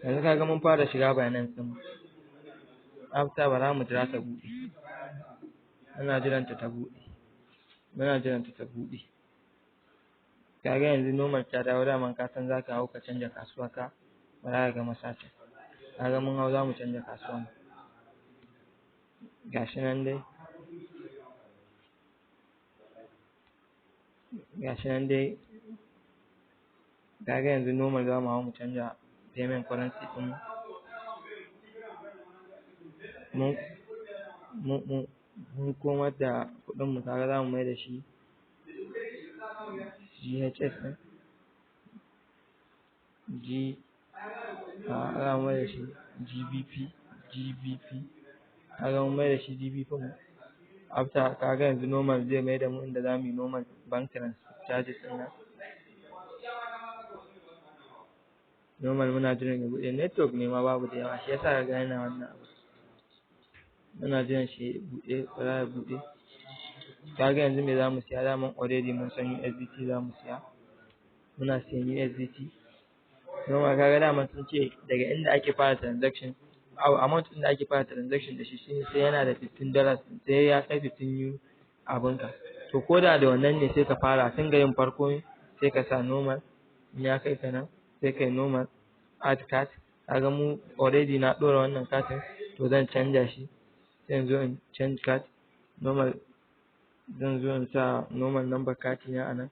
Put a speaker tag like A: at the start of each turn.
A: Yanzu kaga mun fara shiga Binance ɗin. After, bara mu jira ta buɗe. Muna jiran ta ta buɗe. Muna jiran ta ta buɗe. Kaga yanzu normal ta dawo. Daman ka san zaka hau ka canja kasuwar ka, bara ka gama searching. Kaga mun hau, zamu canja kasuwan mu. Gashi nan dai. Gashi nan dai. Kaga yanzu normal zamu hau mu canja payment currency ɗin mu. Mun komar da kuɗin mu, kaga zamu mai da shi GHS ɗin. G a za mu mai da shi GBP, GBP. Kaga mun mai da shi GBP mu. After, kaga yanzu normal zai mai da mu inda zamu yi normal bank transfer charges ɗin nan. Normal muna jiran ya buɗe. Network ne ma babu da yawa, shi yasa kaga yana wannan abu. Muna jiran shi ya buɗe, bara ya buɗe. Kaga yanzu me zamu siya? Daman already mun san USDT zamu siya. Muna siyan USDT. Normal kaga daman sun ce daga inda ake fara transaction, amount ɗin da ake fara transaction da shi shine sai yana da $15, sai ya kai 15 U abunka. To ko da da wannan ne, sai ka fara tun ga yin farko, sai ka sa normal. In ya kai ka nan, sai kai normal add card. Kaga mu already na ɗora wannan katin, to zan canja shi. Sai in zo in change card. Normal zan zo in sa normal number kati na a nan.